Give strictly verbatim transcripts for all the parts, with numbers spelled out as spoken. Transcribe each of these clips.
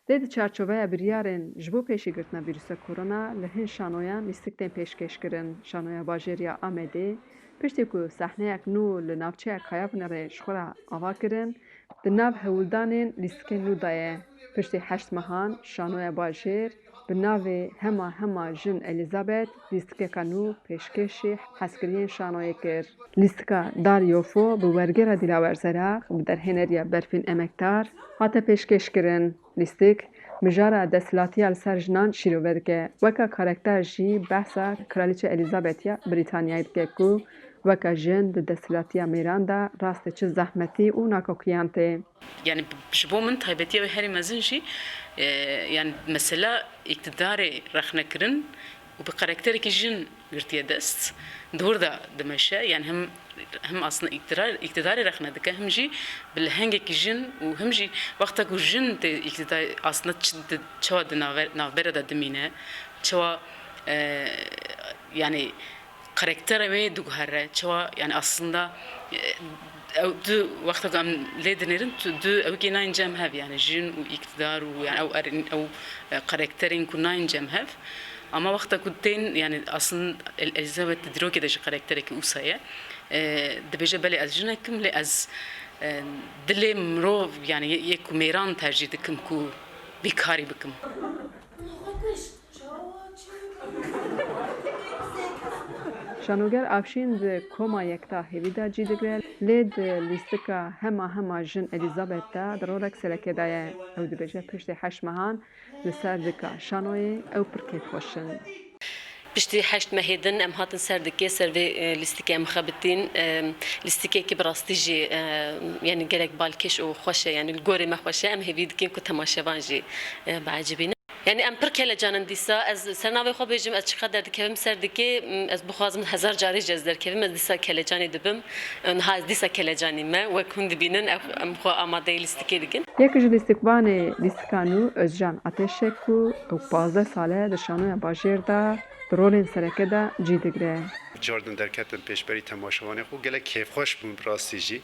Lê di çarçoveya biryarên ji bo pêşîgirtina vîrusa korona li hin şanoyan lîstik tên pêşkêş kirin. Şanoya bajêr ya Amedê, piştî ku sahneyek nû li navçeya Kayabinirê ji xwe re ava kirin, di nav hewldanên lîstikên nû de ye. Piştî heşt mehan şanoya bajêr bi navê Hema Hema Jin Elizabeth lîstikeka nû pêşkêşî hezkiriyên şanoyê kir. Lîstika Dar Yofo bi wergera Dilawer Zeraq bi derhêneriya Berfîn Emekdar hate pêşkêşkirin. Lîstik mijara desthilatiya li ser jinan şîrove dike. Weka karekter jî behsa Kraliçe Elizabeth ya Brîtanyayê dike ku weke jin di desthilatiya mêran de rastê çi zehmetî û nakokiyan tê. Yani ji bo min taybetiya wê herî mezin jî e, yani mesela îktidarê rexnekirin û bi karakterekî jin girtiye dest, di wir de dimeşe, yani him him aslında îktidar, îktidarê rexne dike, him jî bi lehengekî jin û him jî wexta ku jin tê îktidar aslında çi, di, çawa di navbera de dimîne, çawa e, yani karaktera wê diguhere, çawa yani aslında e, ew du wexta ku em lê dinêrin, tu du ewkê nayên cem hev, yani jin û îktidar û yani ew erin, ew e, karakterên ku nayên cem hev. Ama wexta ku tên, yani aslında El- Elizabeth di dîrokê de jî karakterekî wisa ye. E, dibêje belê ez jinek im, lê ez e, dilê mirov, yani yê yê ku mêran tercîh dikim ku vî karî bikim. Şanoger Avşîn di koma yekta hêvî de cî digre, lê di lîstika Hema Hema Jin Elizabeth de di rolek sereke de ye. Ew dibêje piştî heşt mehan li ser dika şanoyê ew pir kêfxweş in. Piştî heşt mehê din em hatin ser dikê, ser vê e, lîstikê em xebitîn. E, lîstikekî bi rastî jî e, yani gelek balkêş û xweş e, yani li gorê me xweş e. Em hêvî dikin ku temaşevan jî e, biecibînin. Yani em pir kelecan in dîsa. Ez ser navê xwe bêjim, ez çiqas derdikevim ser dikê, m, ez bixwazim hezar carî jî ez derkevim, ez dîsa kelecanî dibim. Niha ez dîsa kelecanî me. Wek hûn dibînin, ev, em xwe amadeyî lîstikê dikin. Yek ji lîstikvanê lîstika nû Özcan Ateşek ku ew pazdeh sal e di şanoya bajêr de di rolên sereke de cî digre. Cardin derketin pêşberî temaşevanê xwe gelek kêfxweş bûn bi rastî jî.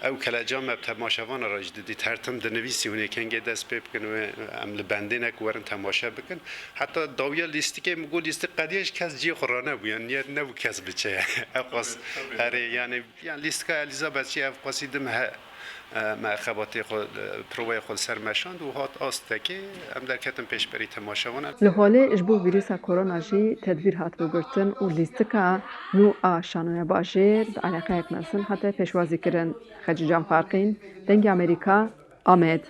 Ew keleca me bi temaşevana re jî didît. Her tim dinivîsî hûn ê kengê dest pê bikin wê em li bendê ne ku werin temaşe bikin. Heta dawiya lîstikê min got lîstik qediya ji kes cihê xwe ranebû, yani niyet nebû kes biçe. Ev qas herê yani, yani lîstika Elîzabet jî ev qasî dim he. Me xebatê xwe, provayê xwe li ser meşand û hat astekê em derketin pêşberî temaşevan. Li holê ji bo vîrusa korona jî tedbîr hatibû girtin û lîstika nû a şanoya bajêr bi eleqeyek mezin hate pêşwazîkirin. Xecîcan Farqîn, Dengê Amerîka, Amed.